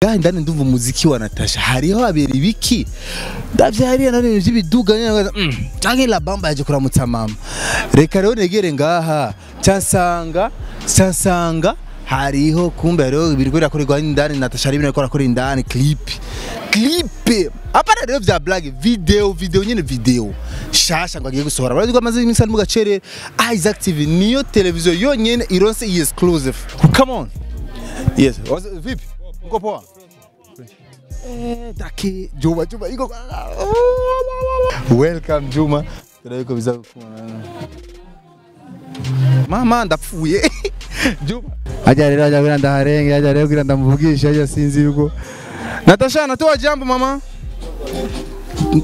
Ngaha ndani ndumva umuziki wa Natasha, hariho abera ibiki ndavye hariya nari vy'ibiduga nyene, canke la bamba yaje kuramutsa mama. Reka rero negere ngaha cansanga hariho kumbe hariho ibiriko birakorerwa indani. Natasha ari ibintu arakora indani, clip apana rero vya blague, video nyene, video shasha ngo agiye gusohora. Barazi ko amaze iminsi ari mu gacerere. Isaac TV niyo televiziyo yonyene ironse iyi exclusive. Come on. Yes, vipi, uko poa? Daki Juma iko. Welcome Juma. Turabiko biza mama ndapfuye. Juma aja rero aja kugira ndaharenge, aja rero kugira ndamuvugisha, aja sinzi yuko Natasha natoa jambo mama.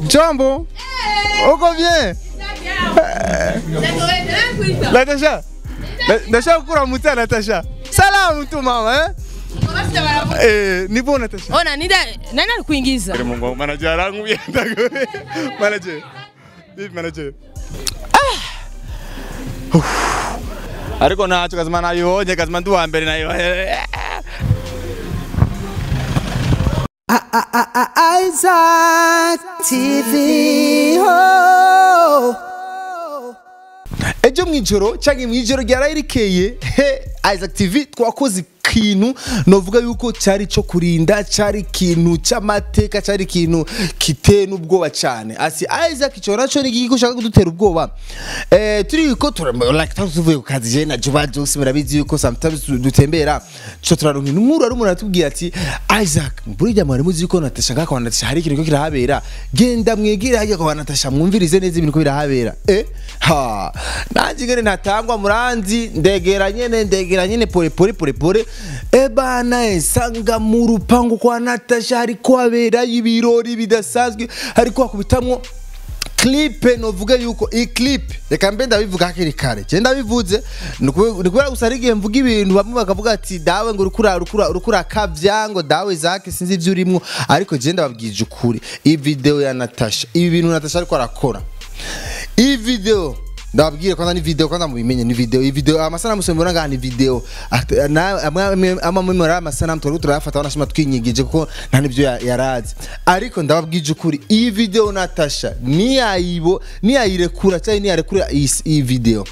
Jambo. Uko bien? Natasha. Natasha kuramutsa Natasha. Salamu tu mama eh? Ni bon Natasha. Ona nida nani alikuingiza? Mungu manager arangu yenda. Manager. Vipi manager? Ariko ntacyo kazima nayibonye, kazima ndi uwa mbere nayibonye. Isaac TV. Oh. Ejo mwijoro canke mwijoro ryarayirikeye, Isaac TV twakoze ikintu novuga yuko cari co kurinda, cari ikintu c'amateka, cari ikintu kiteye n'ubwoba cane. Asi Isaac ico naco ni igiki ushaka kudutera ubwoba? Turiko like tuvuye ku kazi je na Juba Jose, murabizi yuko sometimes dutembera co turaronka inkuru. Ari umuntu atubwiye ati Isaac burya mwari muzi yuko Natasha ngaka kwa Natasha hari ikintu kirahabera, genda mwegere hajya kwa Natasha mwumvirize neza ibintu ko birahabera. Ha nanje ngene ntatangwa muranzi, ndegera nyene pole pole pole pole. Ebana nsanga mu rupangu kwa Natasha hariko habera ibirori bidasanzwe, hariko hakubitamwo clip. Novuga yuko i clip reka mbe ndabivuga hakiri kare, je ndabivuze ni kubera gusa ari igihe mvuga ibintu bamwe bakavuga ati dawe ngo urukura kavya ngo dawe zake sinzi ivyo urimwo, ariko je ndababwije ukuri, iyi video ya Natasha, ibi bintu Natasha ariko arakora, iyi video ndababwira kwanza ni video, kwanza mubimenye ni video. Iyi video amasanamu mbona ngaha ni video amwe muri amasanamu twari turayafata wanashima twinyigije kuko nta nivyo yarazi, ariko ndababwije ukuri iyi video Natasha niyayirekura cyangwa niyarekura iyi video,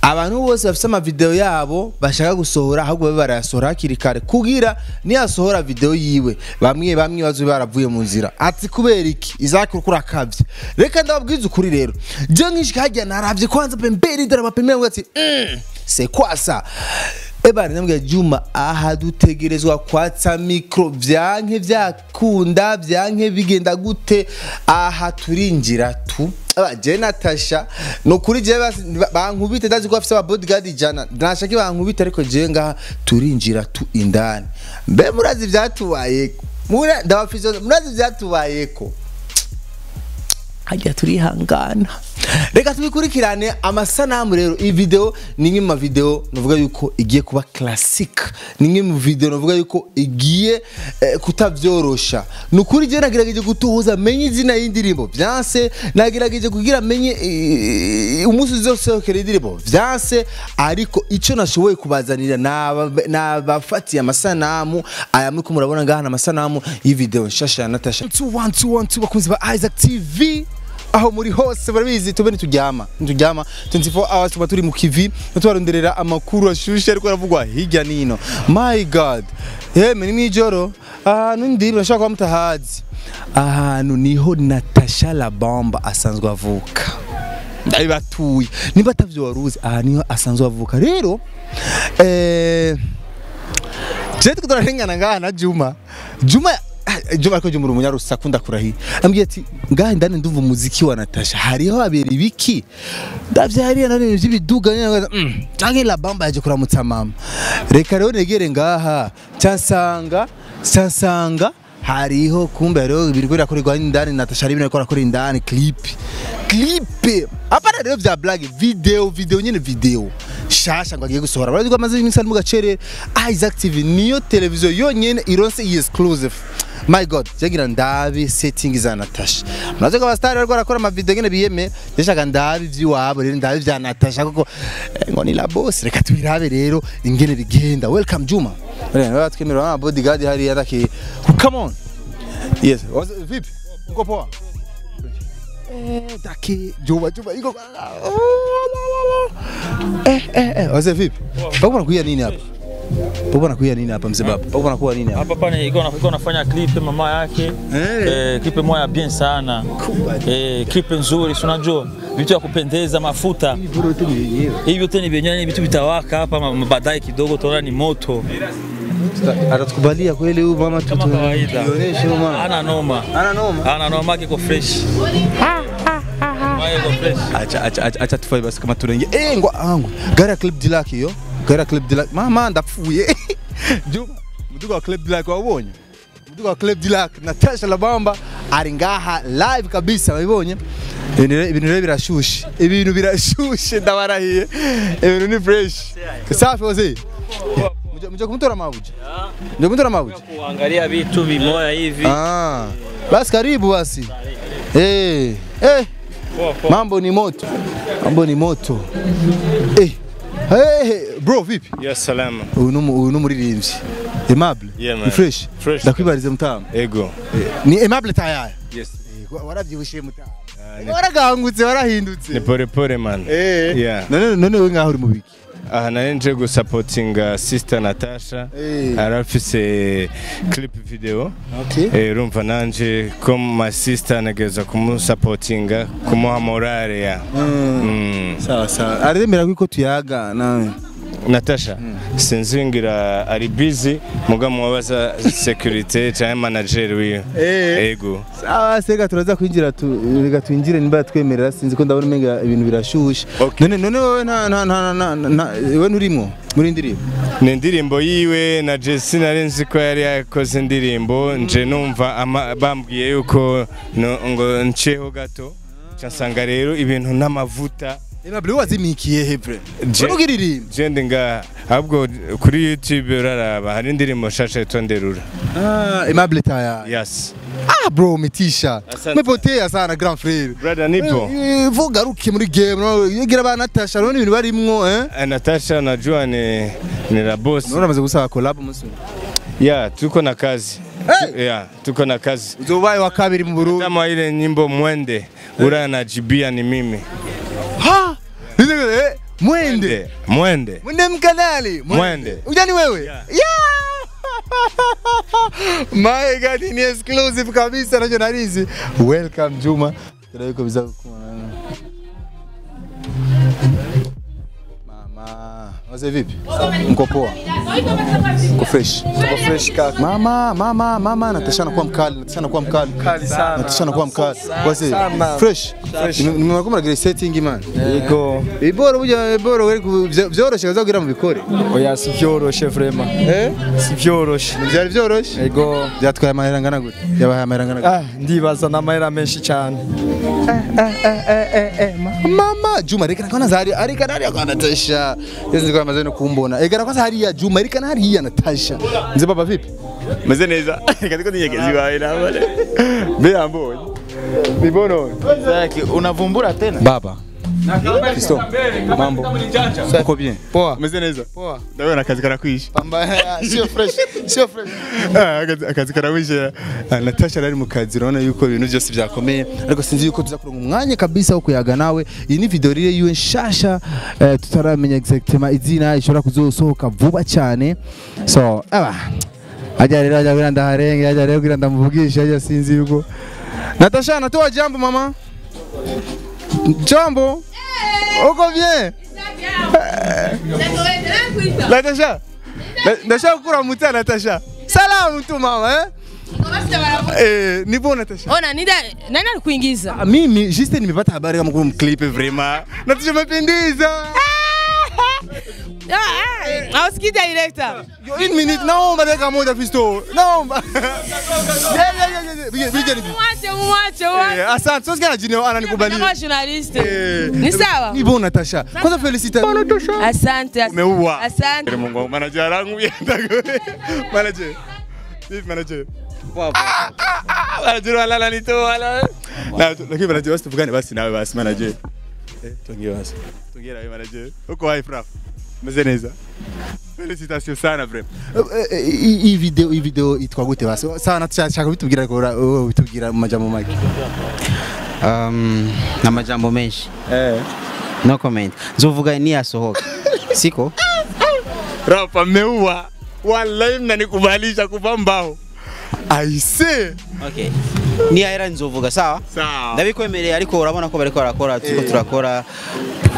abantu bose bafite ama video yabo bashaka gusohora ahubwo babe barayasohora hakiri kare kugira niyasohora video yiwe bamwe bazo baravuye mu nzira. Ati kubera iki Isaac urukura kavye? Reka ndababwiza ukuri rero, je nkishika hajya naravye kwanza pembeni ndara pembeni ngo ati c'est quoi ça? Ebana ndamubwira Juma aha dutegerezwa kwatsa micro vyanke vyakunda vyanke bigenda gute, aha turinjira tu. Je Natasha no kuri je bankubite ndazi ko afise aba bodyguard ijana, nashaka bankubite ariko je ngaha turinjira tu indani. Mbe murazi vyatubayeko, ndabafise murazi vyatubayeko, hajya turihangana. Reka tubikurikirane amasanamu rero. Iyi video ni imwe mu video novuga yuko igiye kuba classic, ni imwe mu video novuga yuko igiye kutavyorosha. Nukuri je nagerageje gutuhuza menye izina y'indirimbo vyanse, nagerageje kugira menye umunsi uzosohokera indirimbo vyanse, ariko ico nashoboye kubazanira nabafatiye amasanamu aya muriko murabona ngaha, amasanamu y'ivideo nshasha ya Natasha. 2 1 2 1 2 bakunzi ba Isaac TV aho muri hose barabizi tube nituryama 24 hours tuba turi mu kivi tubaronderera amakuru ashushe ariko aravugwa hirya nino. My god, yeme ni mwijoro ahantu ndi urashaka kuba mutahazi, ahantu niho Natasha la Bamba asanzwe avuka, ndabibatuye niba atavyo waruzi, aha niho asanzwe avuka. Rero je tuko ngaha na Juma ariko Juma umunyarusaku ndakurahiye, ambwiye ati ngaha ndani ndumva umuziki wa Natasha hariho abera ibiki ndavye hariya nari vy'ibiduga nyene, canke la bamba yaje kuramutsa mama. Reka rero negere ngaha cansanga hariho kumbe hariho ibiriko birakorerwa indani. Natasha ari ibintu arakora indani, clip apana rero vya blague, video nyene, video shasha ngo agiye gusohora. Barazi ko amaze iminsi ari mu gacerere. Isaac TV niyo televiziyo yonyene ironse iyi exclusive. My god, jagira ndabi setting za Natasha. Murazi ko abastari bariko barakora ama video ngene biyeme, ndashaka ndabi vyiwabo rero ndabi vya Natasha kuko ngo ni la boss. Reka tubirabe rero ingene bigenda. Welcome Juma. Batwemerera na bodyguard hariya ndaki. Come on. Yes. Vipi? Uko poa? Daki Juma Juma iko. Wazee vipi? Baba anakuia nini hapa? Baba anakuia nini hapa mzee baba? Baba anakuwa nini hapa? Hapa pana iko nafanya clip mama yake. Clip moja bien sana. Clip nzuri, si unajua vitu ya kupendeza, mafuta. Hivi yote ni vyenyewe, vitu vitawaka hapa baadaye kidogo tunaona ni moto. Atatukubalia kweli huyu mama tuonyeshe huyu mama. Ana noma. Ana noma. Ana noma kiko fresh. Acha acha acha tufai basi kama tunaingia. Ngwa angu. Gari ya Club Dilac hiyo. Gari ya Club Dilac. Mama ndapfuye. Juma, mduga wa Club Dilac wabonye. Mduga wa Club Dilac Natasha Labamba ari ngaha live kabisa wabonye. Ibintu rero birashushe. Ibintu birashushe ndabarahiye. Ibintu ni fresh. Safi wazee. Mje kumtora mabuja. Mje kumtora mabuja. Kuangalia vitu vimoya hivi. Basi karibu basi. Mambo ni moto. Mambo ni moto. Hey, bro vipi? Yes, salama. Uyu muririmbyi. Aimable. Yeah, man. Ni fresh. Fresh. Ndakwibarize mutama. Ego. Ni Aimable tayari. Yes. Waravyibushiye mutama. Waragangutse warahindutse. Ni pore pore man. Yeah. None we ngaho uri mubiki. Aha nari nje gusapotinga sister Natasha. Arafise clip video. Okay. Urumva nanje comme my sister nageza kumusapotinga kumuha morale ya. Sawa sawa. Aremera ko tuyaga nawe. Natasha sinzingira ari busy muga mubaza security cyangwa manager wiwe. Ego. Sawa sega turaza kwinjira rega twinjire nimba twemerera sinzi ko ndabona umenga ibintu birashushe. None wewe nta wewe nurimo muri ndirimbo. Ni indirimbo yiwe na Jesse narenzi ko yari yakoze indirimbo nje numva bambwiye yuko ngo nceho gato cyasanga rero ibintu n'amavuta. Aimable wazimikiye hebre. Urugiririmba. Je nga ahubwo kuri YouTube uraraba hari indirimbo shasha itonderura. Aimable taya. Yes. Bro umetisha. Umepotea sana grand frère. Brother nipo. Vuga ruki muri game yigira ba Natasha rero ibintu barimwo Natasha najua ni la boss. None amaze gusaba collab musi. Yeah, tuko na kazi. Yeah, tuko na kazi. Uzobaye wa kabiri mu Burundi. Kama ile nyimbo mwende ura najibia ni mimi. Ha! Mwende. Mwende. Mwende mkanali. Mwende. Ujani wewe? Yeah. My God, ni exclusive kabisa na journalist. Welcome Juma. Tunaweko biza Mama, wazee vipi? Mko poa? Mko fresh? Mko fresh kaka. Mama Natasha anakuwa mkali, Natasha anakuwa mkali. Mkali sana. Natasha anakuwa mkali. Wazee, fresh. Nimekuwa na setting man. Yego. Iboro buja iboro wewe vyoroshe kaza kugira mu bikore. Oya si vyoroshe vraiment. Si vyoroshe. Byari vyoroshe? Yego. Byatwaye amahera ngana gute? Yabaye amahera ngana gute? Ndibaza n'amahera menshi cyane. Mama Juma reka kwanza hari arika nari kwa Natasha. Yesu kwa mazeno kumbona. Eka kwanza hari ya Juma reka nari ya Natasha. Mzee baba vipi? Meze neza. Katiko ninyegezi wawe na bale. Be ambonye. Nibono. Zaki unavumbura tena? Baba. Kristo. Mambo. Uko bien? Poa. Meze neza. Poa. Ndabona akazi karakwishe. Pamba sio fresh. Sio fresh. Akazi karakwishe. Natasha ari mu kazi urabona yuko ibintu byose byakomeye ariko sinzi yuko tuzakuronka umwanya kabisa wo kuyaga nawe. Iyi ni video rire yiwe nshasha tutaramenya exactement izina ishobora kuzosohoka vuba cyane. So aba ajya rero ajya kugira ndaharenge ajya rero kugira ndamuvugisha ajya sinzi yuko Natasha natoa jambo mama. Jambo. Uko bien? Natasha. Natasha kukura muta Natasha. Salamu tu mama ni bon Natasha. Ona nani alikuingiza? Mimi juste nimepata habari kama kuna clip vraiment. Natasha umependeza. Ausikii director. Yo in minute naomba dakika moja Fisto. Naomba. Mwache mwache. Asante. Sasa kana jina ananikubalia. Kama journalist. Ni sawa? Ni bon Natasha. Kwanza felicitations. Natasha. Asante. Umeua. Asante. Mungu wangu manager wangu manager. Vipi manager? Poa. Manager wala nito wala. Na lakini manager basi tuvugane basi nawe basi manager. Tuongee basi. Tuongee nawe manager. Uko wapi Fraf? Meze neza. Félicitations sana vraiment. Iyi video, iyi video itwa gute basi? Sana tushaka bitubwira, ariko wowe bitubwira mu majambo make. N'amajambo menshi. No comment. Nzovuga niyasohoka. Siko? Rapa mmeua. Wallahi mnanikubalisha kuva mbao. Aise. Okay. Niyahera nzovuga, sawa? Sawa. Ndabikwemereye, ariko urabona ko bariko barakora, turiko turakora.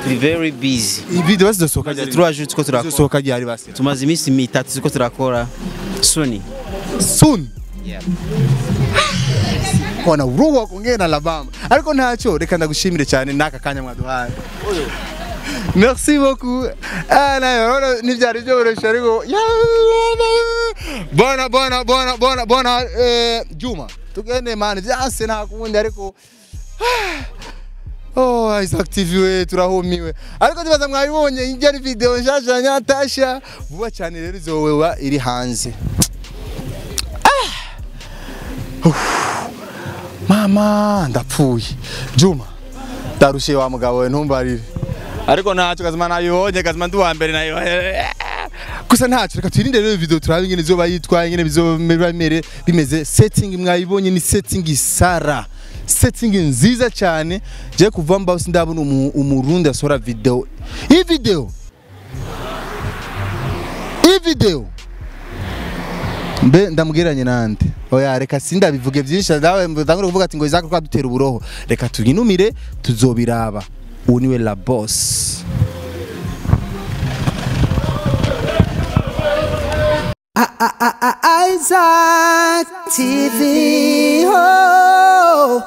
We very busy. Iyi video basi izosohoka Tumaze ryari? 3 jours turiko turakora. Izosohoka ryari basi? Tumaze iminsi mitatu turiko turakora. Soon. Soon. Yeah. Kona uruwa kongera Alabama. Ariko ntacyo, reka ndagushimire cyane n'aka kanya mwaduhaye. Merci beaucoup. Ah, nayo urabona ntibyari byoroshye, ariko bona bona bona bona bona Juma, tugende man, byanse nta kundi, ariko oh, Isaac TV we, turahumiwe, ariko ndibaza mwabibonye ijya ari video nshasha ya Nyatasha vuba cyane rero izowewa iri hanze. Mama, ndapfuye. Juma, ndarushe wa mugabo we, ntumbarire. Ariko ntacyo kazima nayibonye, kazima ndi uwa mbere nayo. Gusa ntacyo, reka twirinde rero video turabe ingene izoba yitwaye, ingene bizoba bimere bimeze. Setting mwayibonye, ni setting Sara, setting nziza cyane. Je kuva mbaho sindabona umurundi asohora video, iyi video, iyi video mbe ndamubwiranye nande? Oya, reka sindabivuge byinshi, nawe ndangure kuvuga ati ngo Isaac kwadutera uburoho. Reka tuginumire, tuzobiraba. Uwo niwe la boss. Isaac TV. Oh.